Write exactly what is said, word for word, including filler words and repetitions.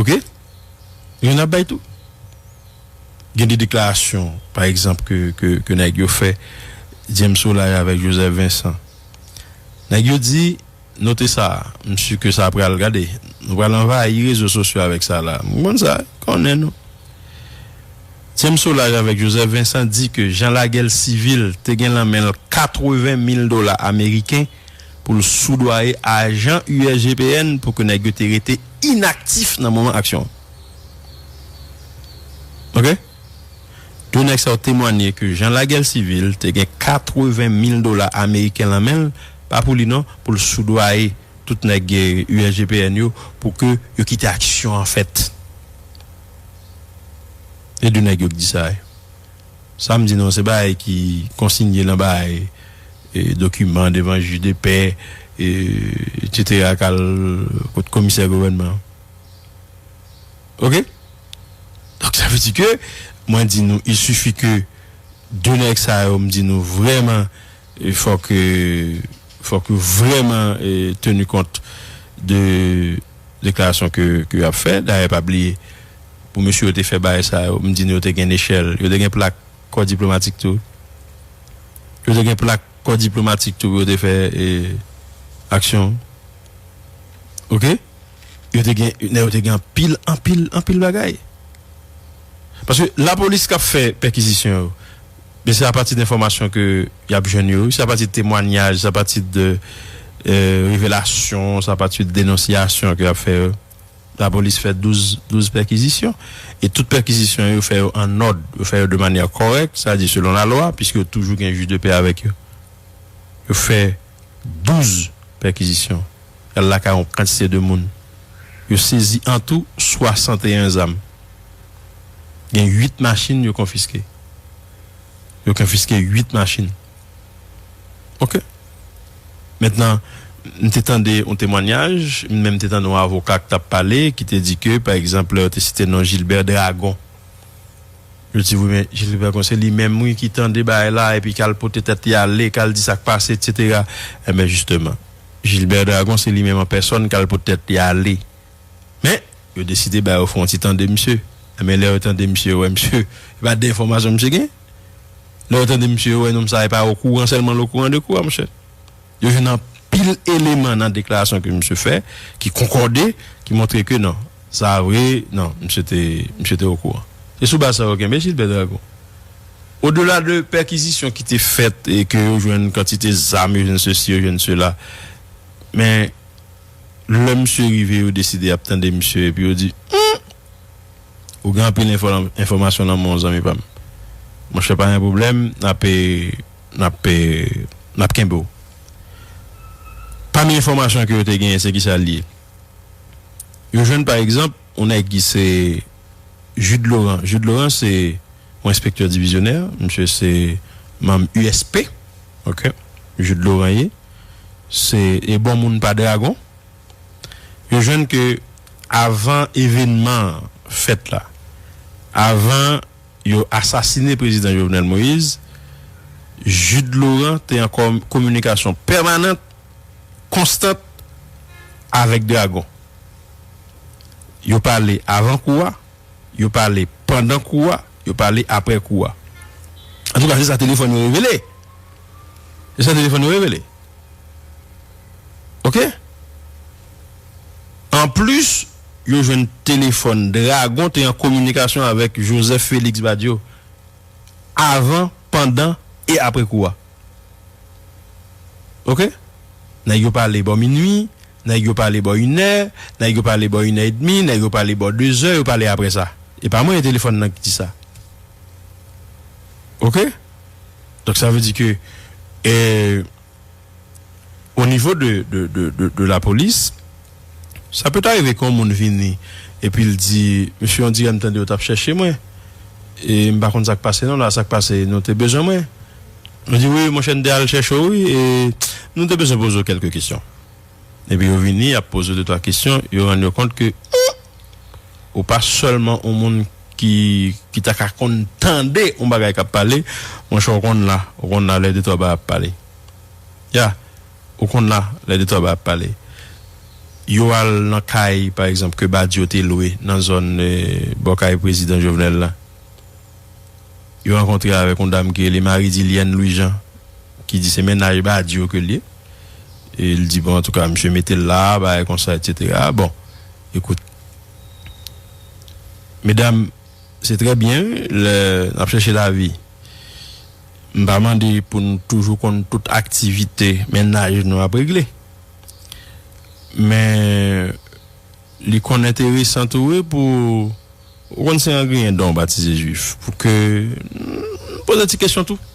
Oke? Yo n ap bay tou. Gen de deklarasyon, pa egzanp, ke, ke, ke nèg yo fè, James Solages avèk Joseph Vincent. Nèg yo di, note sa, m si ke sa pral gade. Nou pral anvayi rezo sosyo avèk sa la. M konn sa, konnen nou. James Solages avèk Joseph Vincent di ke Jean Laguel Civil te gen nan men l katreven mil dola ameriken pou l soudwaye ajan U S G P N pou ke nèg yo te rete inaktif nan moman aksyon an. Oke? De nèg sa yo temwanye ke Jean Laguel Civil te gen katreven mil dola ameriken nan men l, pa pou li non, pou l soudwaye tout nèg, eh, U S G P N yo pou ke yo kite aksyon an fèt. E de nèg yo ki di sa, wi. Sa m di nou, se bagay ki konsinye nan bagay, eh, dokiman devan jij de pè, eh, et cetera, k al kot komisè gouvènman an. Oke? Donk, sa vle di ke, mwen di nou, il suffit que de nèg sa yo, m di nou, vrèman, eh, fòk, eh, fòk yo vrèman, eh, tenu kont de deklarasyon ke, ke y ap fè. Dayè, pa bliye, pou mesye yo te fè bagay sa yo, m di nou, yo te gen nechèl, yo te gen plak kò diplomatik tou. Yo te gen plak kò diplomatik tou pou yo te fè, eh, aksyon. Oke? Yo te gen, nèg yo te gen anpil, anpil, anpil bagay. Paske lapolis k ap fè pèkizisyon yo, men se apati de enfòmasyon ke y ap jwenn yo, se apati de temwanyaj, se apati de, eh, revelasyon, se apati de denonsiyasyon ke y ap fè yo. Lapolis fè douz, douz pèkizisyon. E tout pèkizisyon yo, yo fè yo an nòd, yo fè yo de manyè kòrèk, sa di selon lalwa, piske yo toujou gen jij de pè avèk yo. Yo fè douz pèkizisyon. Y al lakay yon kantite de moun. Yo sezi an tou swasanteyen zam. Gen uit machin yo konfiske. Yo konfiske uit machin. Oke. Mentnan, m te tande yon temwanyaj, m menm te tande yon avoka ki t ap pale, ki te di ke, pa egzanp, lè yo te site non Gilbert Dragon, yo di, wi, men Gilbert Dragon, se li menm, wi, ki tande bagay la, epi k al pote tèt li ale, k al di sa k pase, et cetera. Enben, jisteman, Gilbert Dragon, se li menm an pèsòn k al pote tèt li ale. Men, yo deside ba yo fè yon ti tande misye. Enben, lè yo tande misye, yo wè misye, e pa de enfòmasyon misye gen. Lè yo tande misye, yo wè nonm sa, e pa okouran sèlman l okouran de kou a, monchè. Yo jwenn anpil eleman nan deklarasyon ke misye fè, ki konkòde, ki montre ke non, sa vre, non, misye te, misye te okouran. Se sou baz sa yo kenbe Gilbert Dragon. Odela de pèkizisyon ki te fèt e ke yo jwenn kantite zam, yo jwenn sesi, yo jwenn sela, men lè misye rive, yo deside y ap tande misye, epi yo di, hmm, ou gen anpil enfò-, enfòmasyon nan men w, zanmi pa m. Monchè, pa gen pwoblèm, n ap, n ap, n ap kenbe w. Pami enfòmasyon ke yo te genyen, se kisa l ye? Yo jwenn, pa egzanp, yon nèg ki se Jude Laurent. Jude Laurent se yon enspektè divizyonè. Misye se manm U S P. Oke. Jude Laurent ye. Se, e bon moun pa Dragon. Yo jwenn ke avan evènman fèt la, avan yo asasine prezidan Jovenel Moïse, Jude Laurent te an kòm-, kominikasyon pèmanant, konstant avèk Dragon. Yo pale avan kou a, yo pale pandan kou a, yo pale apre kou a. Antouka, se sa telefòn yo revele. Se sa telefòn yo revele. Oke? Anplis, yo jwenn telefòn Dragon te an kominikasyon avèk Joseph Félix Badio avan, pandan e apre kou a. Oke? Nèg yo pale bò minui, nèg yo pale bò inè, nèg yo pale bò inè edmi, nèg yo pale bò dezè, yo pale apre sa. E pa mwen e telefòn nan ki di sa. Oke? Donk, sa vle di ke, eh, o nivo de, de, de, de, de lapolis, sa pè ta rive ke yon moun vini epi l di, "Mesye, on dirè m tande yo t ap chèche mwen. E m pa konn sa k pase non la, sa k pase, nou te bezwen mwen?" Nou di, "Wi, monchè, n te al chèche w, wi, e nou te bezwen poze w kèlke kesyon." Epi yo vini, y ap poze w de twa kesyon, yo rann yo kont ke, hmm, ou pa sèlman yon moun ki, ki ta ka konn tande yon bagay k ap pale, monchè, ou konn la, ou konn la lè de twa bagay ap pale. Ya, ou konn la lè de twa bagay ap pale. Yo al nan kay, pa egzanp, ke Badio te lwe nan zòn, eh, bò kay prezidan Jovenel la. Yo rankontre avèk yon dam ki rele Marie Dilienne Louis Jean, ki di se mennaj Badio ke l ye. E l di, bon, antouka, misye mete l la, bagay konsa, et cetera. Bon, ekout, medam, se trè byen, wi, lè n ap chèche lavi. M pa mande pou n toujou konn tout aktivite mennaj nou ap regle. Men, li konn enteresan tou, wi, pou, ou konn se an griyen don batize jwif, pou ke, mm, poze ti kesyon tou.